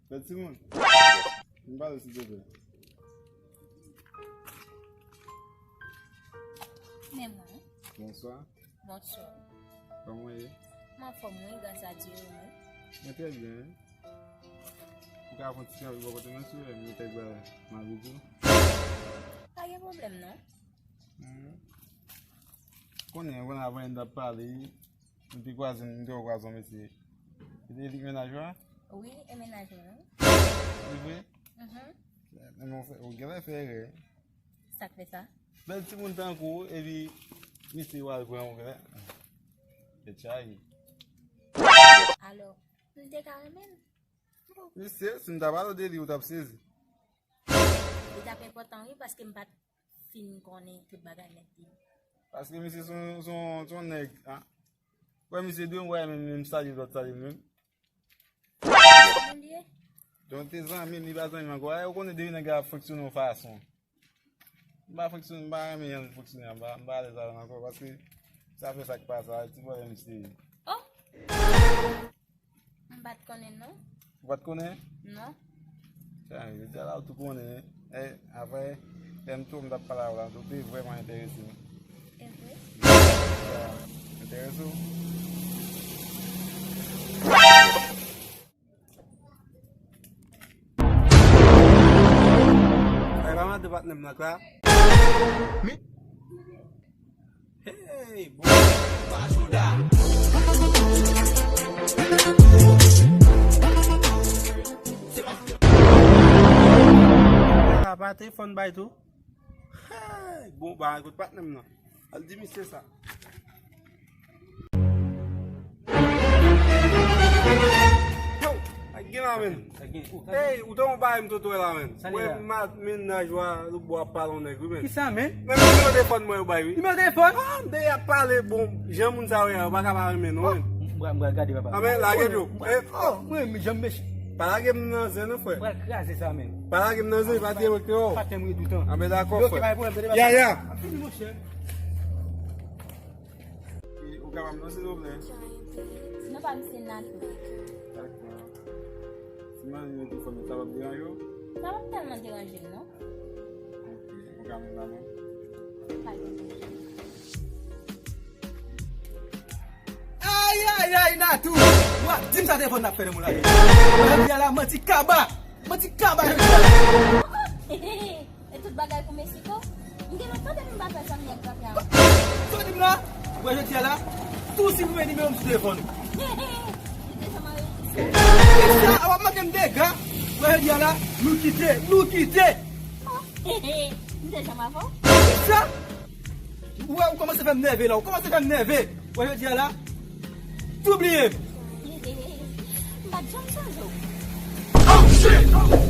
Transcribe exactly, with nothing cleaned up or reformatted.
Bèl timoun. Vin pale, silvouplè. Men mwen. Bonswa. Bonswa. Kòman w ye? M anfòm, wi, gras a Dye, wi. Mwen trè byen, wi. Ou ka fè yon ti kanpe bò kote mwen, silvouplè, m te gwa mari tou. Pa gen pwoblèm, non. Mhm. Konnen, konnen avan n t ap pale, m te kwaze, m te kwaze yon mesye. Se te li k mennaj ou a? Wi, e mennaj mwen, wi. Se vre? Mhm. Men ou fè, ou genlè fè erè. Sa k fè sa? Bèl timoun tankou w, epi misye w al pran ou genlè. E chay. Alò, m te ka renmen l. Misye, si m ta pale w de li, ou t ap sezi. Li t ap enpòtan, wi, paske m pa t fin konnen tout bagay nèt li. Paske misye se yon, se yon, se yon nèg, a. Wè, misye dwe wè menm, menm salye lòt salye menm. Moun li ye? Donk, te zanmi m, li pa zanmi m ankò. A, ou konnen depi nèg la ap fonksyone yon fason. M pa fonksyone, m pa renmen jan l fonksyone an, m pa, m pa alèz avè l ankò, paske sa fè sa k pa sa, ti pwoblèm misye. Oh! M pa t konnen, non. Ou pa t konnen? Non. Sa, jodi a la, ou tou konnen. E, apre, lè m tou, m t ap pale avè w la, ou te vrèman enterese m. E vre? Sa enterese w? Ay, pa mande patnè m nan, Kla. Hey, bon. Papa, telefòn bay tou. Hey, bon, ba, kote patnè m nan. Al di misye sa. Yo, ak gen la, men. Hey, ou te yon bagay m toto la, men. Wè, mennaj wa, lou bwa palon nèg, wi, men. Kisa, men? Men nimewo telefòn mwen yo bay, wi. Nimewo telefòn? Ah, m te ap pale, bon, jan moun sa yo ye, yo pa ka pa renmen, non, men. M pral, m pral gade, papa. Ah, men, lage yo. Oh, mwen, men, jan m mech- Pa lage m nan zen, non, frè. M pral kraze sa, men. Pa lage m nan zen, pa di mwen ke yo. Pa tèm redoutan. Ah, men dakò, frè. Ya, ya. Ap fini, monchè. E, ou kapab non, silvouplè? Non, pa misye Natou. Dakò. Si mwen yo telefòn, sa p ap deranje w? Sa p ap tèlman deranje m, non. Ok, ou ka mete la men. Pa gen pwoblèm. Ay, ay, ay, Natou! W ap di m sa telefòn nan ap fè nan moun la. Jodi a la, manti kaba! Manti kaba jodi a la. E tout bagay pou Mexico. M gen lontan depi m pa fè sa, m nèg pa fè a. Sa w di m la? Wè jodi a la, tou siprime nimewo m sou telefòn ou. Li deja m anrejistre. Sa, w ap mande m dega. Wè jodi a la, nou kite, nou kite. M deja m avè w. Sa? Ou wè, ou kòmanse fè m nève la, ou kòmanse fè m nève. Wè jodi a la, tou bliye m. M pa t janm sonje w. Oh, shit!